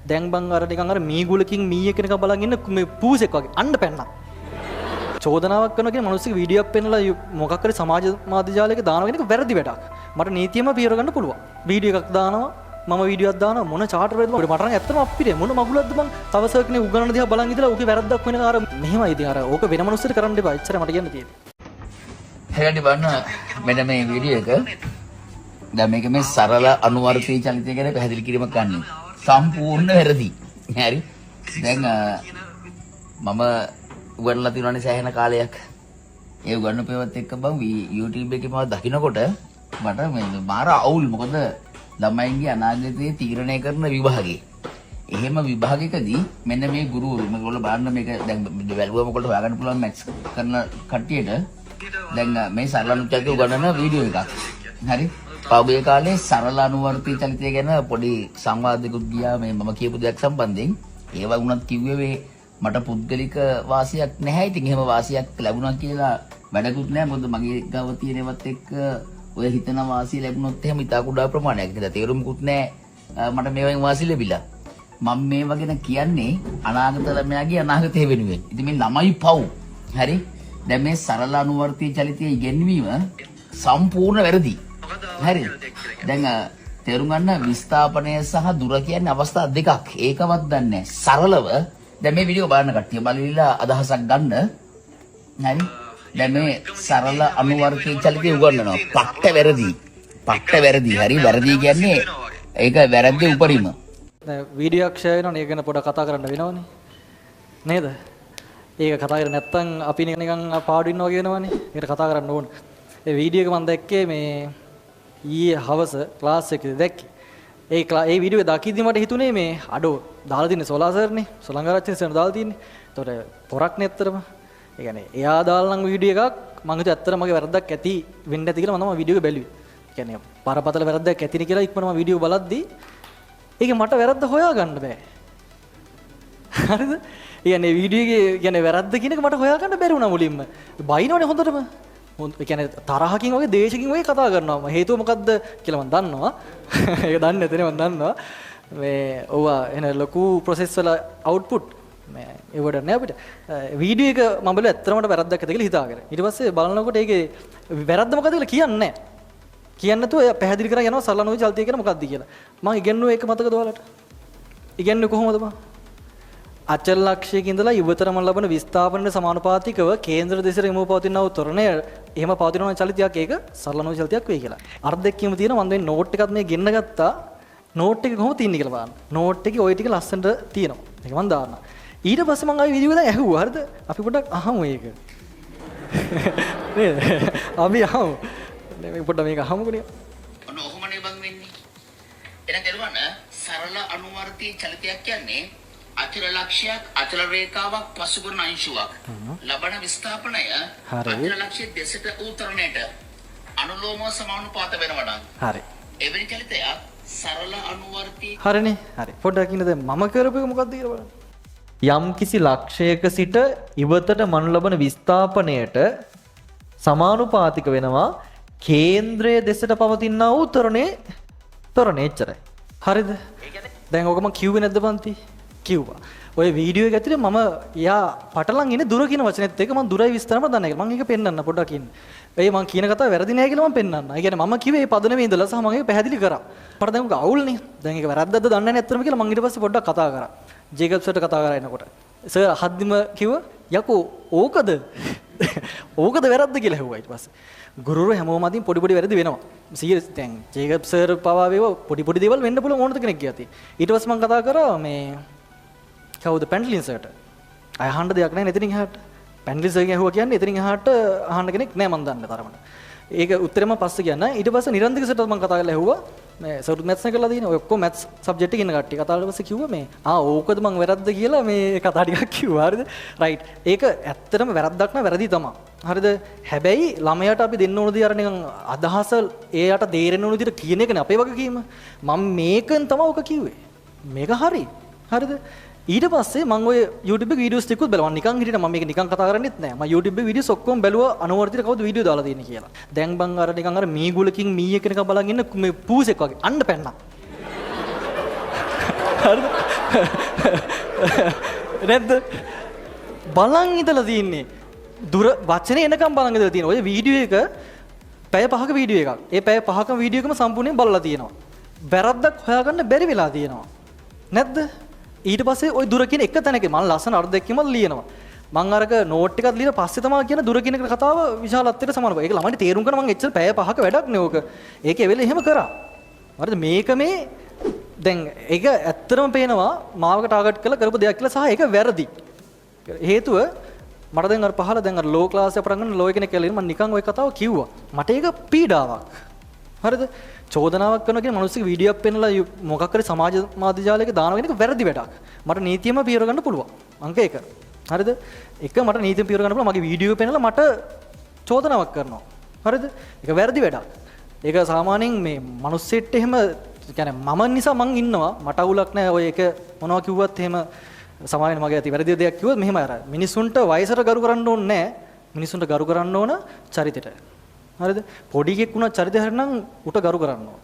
දැන් බං අර නිකන් අර මීගුලකින් මීයක් නිකන් බලන් ඉන්න මේ පූසෙක් වගේ. අන්න පැන්නා. චෝදනාවක් කරනවා කියන මිනිස්සුගේ වීඩියෝ එකක් පෙන්නලා මොකක් හරි සමාජ මාධ්‍ය ජාලයක දානවා කියන එක වැරදි වැඩක්. මට නීතියම පියවර ගන්න පුළුවන්. වීඩියෝ එකක් දානවා, මම වීඩියෝ එකක් දානවා, මොන චාටර් වේද මට නම් ඇත්තටම අප්පිරිය. මොන මගුලක්ද බං, තව සර් කෙනෙක් උගන්නන දිහා බලන් ඉඳලා ඌගේ වැරද්දක් වෙන අර මෙහෙමයි. ඉතින් අර ඕක වෙන මිනිස්සුන්ට කරන්න එපා. එච්චරයි මට කියන්න තියෙන්නේ. හැරෙන්න බලන්න මෙන්න මේ වීඩියෝ එක. දැන් මේක මේ සරල අනුවර්තී චලිතය ගැන පැහැදිලි කිරීමක් ගන්න. සම්පූර්ණ වැරදි. හරි. දැන් මම උගන්ලා තියෙනවානේ සෑහෙන කාලයක්. ඒ උගන්වපේවත් එක්ක බං YouTube එකේ මම දකින්නකොට මට මේ මාර අවුල්. මොකද ළමයින්ගේ අනාගතය තීරණය කරන විභාගේ. එහෙම විභාගයකදී මෙන්න මේ ගුරුවරු, මේගොල්ලෝ බලන්න, මේක දැන් බැලුවම ඔයගොල්ලෝ හොයාගන්න පුළුවන් මැත්ස් කරන කට්ටියට. දැන් මේ සරල අනුචලිතය උගන්වන වීඩියෝ එකක්. හරි. පහුගිය කාලේ සරල අනුවර්තී චලිතය ගැන පොඩි සංවාදයකුත් ගියා මේ මම කියපු දෙයක් සම්බන්ධයෙන්. ඒවා වුණත් කිව්වේ මේ මට පුද්ගලික වාසියක් නැහැ. ඉතින් එහෙම වාසියක් ලැබුණා කියලා වැඩකුත් නැහැ. මොකද මගේ ගාව තියෙන ඒවත් එක්ක ඔය හිතන වාසිය ලැබුණොත් එහෙම ඉතා කුඩා ප්‍රමාණයක්. ඒක තේරුමකුත් නැහැ මට මේවෙන් වාසි ලැබිලා. මම මේවා ගැන කියන්නේ අනාගත ළමයාගේ අනාගතය වෙනුවෙන්. ඉතින් මේ ළමයි පව්. හරි. දැන් මේ සරල අනුවර්තී චලිතය ඉගෙනවීම සම්පූර්ණ වැරදි. හරි. දැන් තේරුම් ගන්න, විස්ථාපනය සහ දුර කියන්නේ අවස්ථා දෙකක්. ඒකවත් දන්නේ නැහැ. සරලව දැන් මේ වීඩියෝ බලන්න කට්ටිය බලilla අදහසක් ගන්න. හරි. දැන් මේ සරල අනුවර්තී චලිතය උගන්වනවා. පට්ට වැරදි. පට්ට වැරදි. හරි. වැරදි කියන්නේ ඒක වැරද්දේ උපරිම. දැන් වීඩියෝ එකක් ෂෙයා වෙනවනේ, ඒක ගැන පොඩක් කතා කරන්න වෙනවනේ. නේද? ඒක කතා කරේ නැත්තම් අපි නිකන් පාඩු ඉන්නවා වගේ වෙනවනේ. ඒකට කතා කරන්න ඕන. ඒ වීඩියෝ එක මම දැක්කේ මේ ඊයේ හවස ක්ලාස් එකේදී දැක්කේ. ඒ ඒ වීඩියෝ එක දකිද්දි මට හිතුනේ මේ අඩෝ දාලා තින්නේ සෝලා සර්නේ. සොලංගාරච්චි සර් දාලා තින්නේ. එතකොට පොරක් නේ ඇත්තටම. ඒ කියන්නේ එයා දාලා නම් වීඩියෝ එකක් මං හිතුවා ඇත්තටම මගේ වැරද්දක් ඇති වෙන්න ඇති කියලා මම තමයි වීඩියෝ එක බැලුවේ. ඒ කියන්නේ බරපතල වැරද්දක් ඇතිනේ කියලා ඉක්මනම වීඩියෝ බලද්දි ඒකේ මට වැරද්ද හොයාගන්න බෑ. හරිද? ඒ කියන්නේ වීඩියෝ එකේ කියන්නේ වැරද්ද කියන එක මට හොයාගන්න බැරි වුණා මුලින්ම. බයිනවනේ හොඳටම. ඒ කියන්නේ තරහකින් වගේ දේශකින් වගේ කතා කරනවා. හේතුව මොකද්ද කියලා මම දන්නවා. ඒක දන්නේ නැතනේ මම දන්නවා. මේ ඔව්වා එන ලොකු ප්‍රොසෙස් වල අවුට්පුට් මේ ඒවට නෑ අපිට. වීඩියෝ එක මම බැලුවා ඇත්තටම මට වැරද්දක් ඇති කියලා හිතාගෙන. ඊට පස්සේ බලනකොට ඒකේ වැරද්ද මොකද්ද කියලා කියන්නේ නෑ. කියන්නේ නැතුව එයා පැහැදිලි කරන් යනවා සරල නොවි චලිතය කියන මොකද්ද කියලා. මං ඉගෙනුවේ ඒක මතකද ඔයාලට? ඉගෙනුවේ කොහොමද බං? අචල ලක්ෂයක ඉඳලා ඉවතරම ලබන විස්ථාපනයට සමානුපාතිකව කේන්ද්‍ර දෙසට යොමු පවතිනා වූ ත්වරණය එහෙම පවතිනවා නම් චලිතයක් ඒක සරල නොවි චලිතයක් වෙයි කියලා. අර්ධ එක්කීම තියෙනවා. මම දැන් නෝට් එකත් මේ ගෙන්න ගත්තා. නෝට් එක කොහොමද තියෙන්නේ කියලා බලන්න. නෝට් එකේ ඔය ටික ලස්සනට තියෙනවා. ඒක මම දාන්නම්. ඊට පස්සේ මං ආයෙ වීඩියෝ එක දැන් ඇහුවා. හරිද? අපි පොඩ්ඩක් අහමු ඒක. නේද? අපි අහමු. මේ පොඩ්ඩක් මේක අහමුකෝ නේ. ඔන්න ඔහොමනේ බං වෙන්නේ. එහෙනම් තේරුම් ගන්න, සරල අනුවර්තී චලිතයක් කියන්නේ අචල ලක්ෂයක් අචල රේඛාවක් පසු කරන අංශුවක්. ලබන විස්ථාපනය අචල ලක්ෂයේ දෙසට වූ ත්වරණයට අනුලෝමව සමානුපාත වෙනවා නම් එවැනි චලිතයක් සරල අනුවර්තී හරිනේ. හරි. පොඩ්ඩක් ඉන්න, දැන් මම කරපු එක මොකද්ද කියලා බලන්න. යම් කිසි ලක්ෂයක සිට ඉවතට මනු ලබන විස්ථාපනයට සමානුපාතික වෙනවා කේන්ද්‍රයේ දෙසට පවතිනා වූ ත්වරණේ ත්වරණය, එච්චරයි. හරිද? දැන් ඔක මං කිව්වේ නැද්ද පන්ති? කිව්වා. ඔය වීඩියෝ එක ඇතුලේ මම එයා පටලන් ඉන්නේ දුර කියන වචනේත් එක්ක. මං දුරයි විස්තරම දන්නේ නැහැ. මං ඒක පෙන්නන්න පොඩ්ඩක් ඉන්න. ඒ මං කියන කතාව වැරදි නෑ කියලා මං පෙන්නන්න. ඒ කියන්නේ මම කිව්වේ ඒ පදනමේ ඉඳලා සහ මං ඒක පැහැදිලි කරා. මට දැන් ඔක අවුල්නේ. දැන් ඒක වැරද්දක්ද දන්නේ නැහැ ඇත්තටම කියලා මං ඊට පස්සේ පොඩ්ඩක් කතා කරා. ජේකබ් සර්ට කතා කරා එනකොට. සර් අහද්දිම කිව්වා, යකෝ ඕකද? ඕකද වැරද්ද කියලා ඇහුවා ඊට පස්සේ. ගුරුවරු හැමෝම අතින් පොඩි පොඩි වැරදි වෙනවා. සීරියස්, දැන් ජේකබ් සර් පවා වේවා පොඩි පොඩි දේවල් වෙන්න පුළුවන් ඕනද කෙනෙක් ගියා. ඊට පස්සේ මං කතා කරා මේ කවුද, පැන්ඩලින් සර්ට. අය අහන්න දෙයක් නැහැ එතනින් එහාට. පැන්ඩලින් සර්ගෙන් ඇහුවා කියන්නේ එතනින් එහාට අහන්න කෙනෙක් නෑ මං දන්න තරමට. ඒක උත්තරේ මම පස්සේ කියන්න. ඊට පස්සේ නිරන්දික සර්ට මං කතා කරලා ඇහුවා. මේ සරුත් මැත්ස් නේ කරලා තියෙන්නේ. ඔය ඔක්කොම මැත්ස් සබ්ජෙක්ට් එකේ ඉන්න කට්ටිය. කතා කරලා පස්සේ කිව්වා මේ ඕකද මං වැරද්ද කියලා මේ කතා ටිකක් කිව්වා. හරිද? රයිට්. ඒක ඇත්තටම වැරද්දක් නෑ, වැරදි තමයි. හරිද? හැබැයි ළමයාට අපි දෙන්න ඕන දේ අර නිකන් අදහස එයාට තේරෙන්න ඕන විදිහට කියන එකනේ අපේ වගකීම. මං මේකෙන් තමයි ඔක කිව්වේ. මේක හරි. හරිද? ඊට පස්සේ මං ඔය YouTube එකේ වීඩියෝස් ටිකකුත් බැලුවා. මං නිකන් හිටියේ නෑ. මම මේක නිකන් කතා කරන්නෙත් නෑ. මං YouTube එකේ වීඩියෝස් ඔක්කොම බැලුවා අනුවර්තිත කවුද වීඩියෝ දාලා තියෙන්නේ කියලා. දැන් බං අර නිකන් අර මීගුලකින් මීයක් නිකන් බලන් ඉන්න මේ පූසෙක් වගේ. අන්න පැන්නා. හරිද? නැද්ද? බලන් ඉඳලා තියෙන්නේ. දුර වචනේ එනකම් බලන් ඉඳලා තියෙනවා. ඔය වීඩියෝ එක පැය 5ක වීඩියෝ එකක්. ඒ පැය 5ක වීඩියෝ එකම සම්පූර්ණයෙන් බලලා තියෙනවා. වැරද්දක් හොයාගන්න බැරි වෙලා තියෙනවා. නැද්ද? ඊට පස්සේ ඔය දුර කියන එක තැනක මම ලස්සන අර්ථ දැක්කීමක් ලියනවා. මං අරක නෝට් එකක් ලියලා පස්සේ තමයි කියන දුර කියන කතාව විශාලත්වයට සමාන බව. ඒක ළමයින්ට තේරුම් ගන්න මං එච්චර පැය 5ක වැඩක් නේ ඕක. ඒක ඒ වෙලේ එහෙම කරා. හරිද? මේක මේ දැන් ඒක ඇත්තටම පේනවා මාවක ටාගට් කරලා කරපු දෙයක් කියලා සහ ඒක වැරදි. හේතුව මට දැන් අර පහල දැන් අර ලෝ ක්ලාස් එක පටන් ගන්න ලෝ කෙනෙක් කියලා මං නිකන් ওই කතාව කිව්වා. මට ඒක පීඩාවක්. හරිද? චෝදනාවක් කරනවා කියන මිනිස්සුගේ වීඩියෝ එකක් පෙන්නලා මොකක් හරි සමාජ මාධ්‍ය ජාලයක දානවා කියන එක වැරදි වැඩක්. මට නීතියම පියවර ගන්න පුළුවන්. අංක 1. හරිද? එක මට නීතියම පියවර ගන්න පුළුවන්. මගේ වීඩියෝ එක පෙන්නලා මට චෝදනාවක් කරනවා. හරිද? ඒක වැරදි වැඩක්. ඒක සාමාන්‍යයෙන් මේ මිනිස්සෙක්ට එහෙම කියන්නේ මම නිසා මං ඉන්නවා. මට අවුලක් නෑ. ඔය එක මොනවා කිව්වත් එහෙම සමාවෙන්න මගේ ඇති වැරදි දෙයක් කිව්වොත් මෙහෙම අර මිනිසුන්ට වයසට ගරු කරන්න ඕනේ නෑ. මිනිසුන්ට ගරු කරන්න ඕන චරිතෙට. හරිද? පොඩි එකෙක් වුණා චරිතය හරිනම් උට ගරු කරන්න ඕන.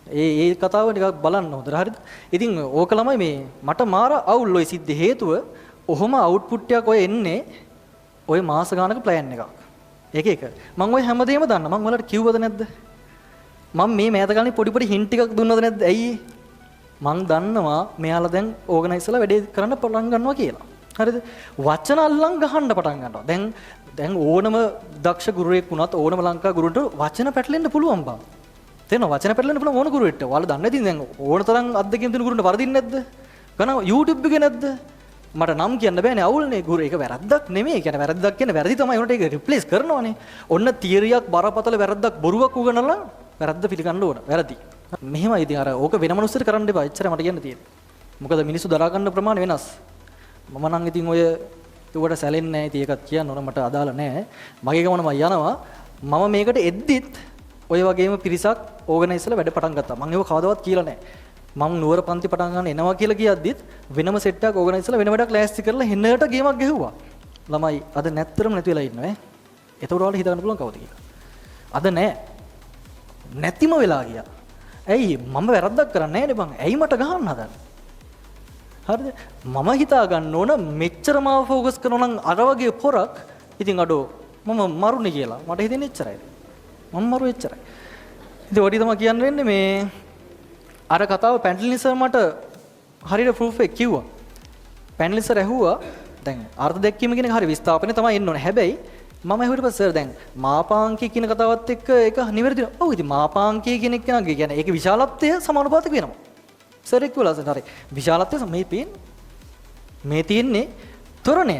ඒ ඒ කතාව ටිකක් බලන්න හොඳට. හරිද? ඉතින් ඕක ළමයි මේ මට මාර අවුල් ඔය සිද්ධ හේතුව ඔහොම අවුට්පුට් එකක් ඔය එන්නේ ඔය මාස ගානක ප්ලෑන් එකක්. ඒක එක. මං ඔය හැමදේම දන්නා. මං ඔයාලට කිව්වද නැද්ද? මං මේ මෑත කාලේ පොඩි පොඩි හින්ට් ටිකක් දුන්නද නැද්ද? ඇයි මං දන්නවා මෙයාලා දැන් ඕගනයිස් වෙලා වැඩේ කරන්න පටන් ගන්නවා කියලා. හරිද? වචන අල්ලන් ගහන්න පටන් ගන්නවා. දැන් දැන් ඕනම දක්ෂ ගුරුවරයෙක් වුණත් ඕනම ලංකා ගුරුවරට වචන පැටලෙන්න පුළුවන් බං. තේරෙනවද? වචන පැටලෙන්න පුළුවන් ඕන ගුරුවරයෙක්ට. ඔයාලා දන්නේ නැති දැන් ඕන තරම් අත්දැකීම් තියෙන ගුරුන්ට වරදින්නේ නැද්ද? ගණන් YouTube එකේ නැද්ද? මට නම් කියන්න බෑනේ අවුල්නේ ගුරු. ඒක වැරද්දක් නෙමෙයි. ඒ කියන්නේ වැරද්දක් කියන්නේ වැරදි තමයි. උනට ඒක රිප්ලේස් කරනවනේ. ඔන්න තියරියක් බරපතල වැරද්දක් බොරුවක් උගනලා වැරද්ද පිළිගන්න ඕන. වැරදි. මෙහෙමයි ඉතින් අර ඕක වෙන මනුස්සයෙක් කරන්න එපා. එච්චරයි මට කියන්න තියෙන්නේ. මොකද මිනිස්සු දරා ගන්න ප්‍රමාණය වෙනස්. මම නම් ඉතින් ඔය ඒවට සැලෙන්නේ නැහැ. ඉතින් ඒකත් කියන්න ඕන මට අදාළ නැහැ. මගේ ගමන මම යනවා. මම මේකට එද්දිත් ඔය වගේම පිරිසක් ඕගනයිස් වෙලා වැඩ පටන් ගත්තා. මං ඒව කවදාවත් කියලා නැහැ. මං නුවර පන්ති පටන් ගන්න එනවා කියලා කියද්දිත් වෙනම සෙට් එකක් ඕගනයිස් වෙලා වෙන වැඩක් ලෑස්ති කරලා හෙන්නට ගේමක් ගැහුවා. ළමයි අද නැත්තරම නැති වෙලා ඉන්නවා ඈ. එතකොට ඔයාලා හිතගන්න පුළුවන් කවුද කියලා. අද නෑ. නැතිම වෙලා ගියා. ඇයි මම වැරද්දක් කරන්නේ නෑනේ බං. ඇයි මට ගහන්න හදන්නේ? හරිද? මම හිතා ගන්න ඕන මෙච්චර මාව ෆෝකස් කරනවා නම් අර වගේ පොරක් ඉතින් අඩෝ මම මරුනේ කියලා. මට හිතෙන්නේ එච්චරයි. මම මරු එච්චරයි. ඉතින් ඔය ටික තමයි කියන්න වෙන්නේ මේ අර කතාව පැන්ඩලින් සර් මට හරියට ප්‍රූෆ් එක කිව්වා. පැන්ඩලින් සර් ඇහුවා දැන් අර්ථ දැක්වීම කියන එක හරි විස්ථාපනය තමයි එන්න ඕනේ. හැබැයි මම ඇහුවට පස්සේ සර් දැන් මාපාංකය කියන කතාවත් එක්ක ඒක නිවැරදි නෑ. ඔව් ඉතින් මාපාංකය කියන එක කෙනාගේ කියන්නේ ඒකේ විශාලත්වය සමානුපාතික වෙනවා. සර් එක්ක වෙලා සර් හරි. විශාලත්වය මේ පේන්නේ මේ තියෙන්නේ තොරණය.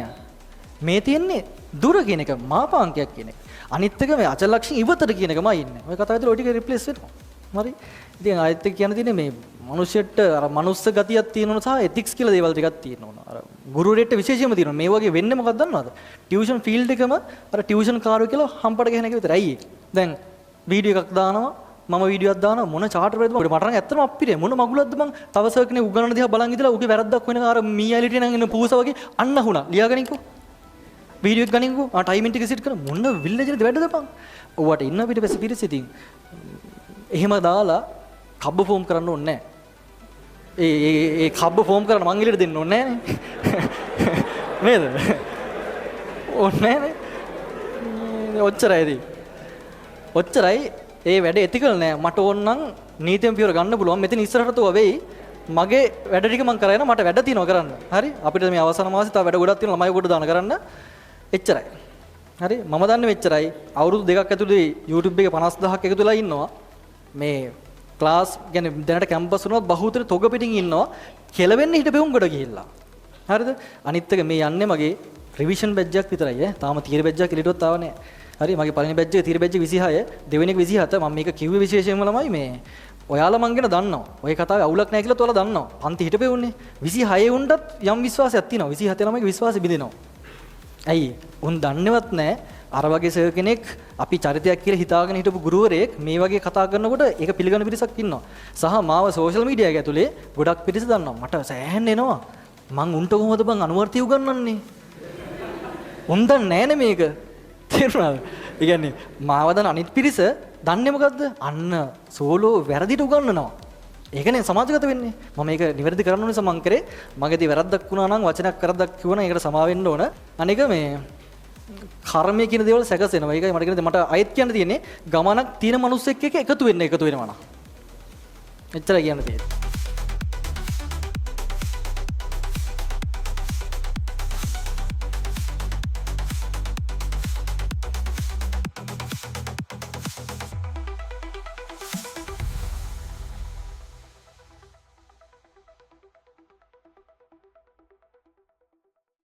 මේ තියෙන්නේ දුර කියන එක මාපාංකයක් කියන එක. අනිත් එක මේ අචල ලක්ෂණ ඉවතට කියන එකමයි ඉන්නේ. ඔය කතාව ඇතුළේ ඔය ටික රිප්ලේස් වෙනවා. හරි. ඉතින් ආයෙත් එක්ක කියන්න තියෙන්නේ මේ මනුෂ්‍යෙක්ට අර මනුස්ස ගතියක් තියෙන ඕන සහ එතික්ස් කියලා දේවල් ටිකක් තියෙන ඕන. අර ගුරුවරයෙක්ට විශේෂයෙන්ම තියෙනවා. මේ වගේ වෙන්නේ මොකක්ද දන්නවද? ටියුෂන් ෆීල්ඩ් එකම අර ටියුෂන් කාරයෝ කියලා හම්පට ගහන එක විතරයි. ඇයි ඒ? දැන් වීඩියෝ එකක් දානවා මම වීඩියෝ එකක් දානවා මොන චාටර් වලද මට නම් ඇත්තටම අප්පිරිය මොන මගුලක්ද මං තව සර් කෙනෙක් උගනන දිහා බලන් ඉඳලා ඌගේ වැරද්දක් වෙන අර මී ඇලිට නම් එන පූස වගේ අන්න අහුණා ලියාගනින්කෝ වීඩියෝ එක ගනින්කෝ ආ ටයිමින් ටික සෙට් කරලා මොන විල්ලේජ් වැඩද බං ඔව්වට ඉන්න පිටිපස්සේ පිරිස ඉතින් එහෙම දාලා කබ්බ ෆෝම් කරන්න ඕනේ නෑ. ඒ ඒ ඒ කබ්බ ෆෝම් කරන්න මං එළියට දෙන්න ඕනේ නෑනේ. නේද? ඕනේ නෑනේ. ඔච්චරයි ඉතින්. ඔච්චරයි ඒ වැඩ එතිකල් නෑ. මට ඕන නම් නීතියෙන් පියවර ගන්න පුළුවන්. මෙතන ඉස්සරහට තෝ වෙයි. මගේ වැඩ ටික මං කරගෙන මට වැඩ තියෙනවා කරන්න. හරි? අපිට මේ අවසාන මාසේ තව වැඩ ගොඩක් තියෙනවා ළමයි ගොඩ දාන කරන්න. එච්චරයි. හරි? මම දන්නේ මෙච්චරයි. අවුරුදු දෙකක් ඇතුලේ YouTube එකේ 50000ක් එකතු වෙලා ඉන්නවා. මේ ක්ලාස් කියන්නේ දැනට කැම්පස් වුණත් බහුතර තොග පිටින් ඉන්නවා. කෙලවෙන්න හිටපෙවුන් ගොඩ ගිහිල්ලා. හරිද? අනිත් එක මේ යන්නේ මගේ රිවිෂන් බැජ් එකක් විතරයි ඈ. තාම තියරි බැජ් එකක් එළියටවත් ආව නෑ. හරි මගේ පළවෙනි බැජ් එක තියරි බැජ් එක 26 දෙවෙනි එක 27 මම මේක කිව්වේ විශේෂයෙන්ම ළමයි මේ ඔයාලා මං ගැන දන්නවා. ඔය කතාවේ අවුලක් නෑ කියලා ඔයාලා දන්නවා. පන්ති හිටපෙවුන්නේ 26 උන්ටත් යම් විශ්වාසයක් තියෙනවා. 27 ළමයිගේ විශ්වාසය බිඳිනවා. ඇයි? උන් දන්නේවත් නෑ අර වගේ සර් කෙනෙක් අපි චරිතයක් කියලා හිතාගෙන හිටපු ගුරුවරයෙක් මේ වගේ කතා කරනකොට ඒක පිළිගන්න පිරිසක් ඉන්නවා. සහ මාව සෝෂල් මීඩියා එක ඇතුලේ ගොඩක් පිරිස දන්නවා. මට සෑහෙන්න එනවා. මං උන්ට කොහොමද බං අනුවර්ති උගන්වන්නේ? උන් දන්නේ නෑනේ මේක. තේරුණාද? ඒ කියන්නේ මාව දන්න අනිත් පිරිස දන්නේ මොකද්ද? අන්න සෝලෝ වැරදිට උගන්වනවා. ඒකනේ සමාජගත වෙන්නේ. මම මේක නිවැරදි කරන්න ඕන නිසා මං කරේ. මගේදී වැරද්දක් වුණා නම් වචනයක් වැරද්දක් කිව්වා නම් ඒකට සමා වෙන්න ඕන. අනික මේ කර්මය කියන දේවල් සැකසෙනවා. ඒකයි මට කියන්නේ, මට අයෙත් කියන්න තියෙන්නේ ගමනක් තියෙන මිනිස්සෙක් එක්ක එකතු වෙන්න, එකතු වෙනවා නම්. එච්චරයි කියන්න තියෙන්නේ.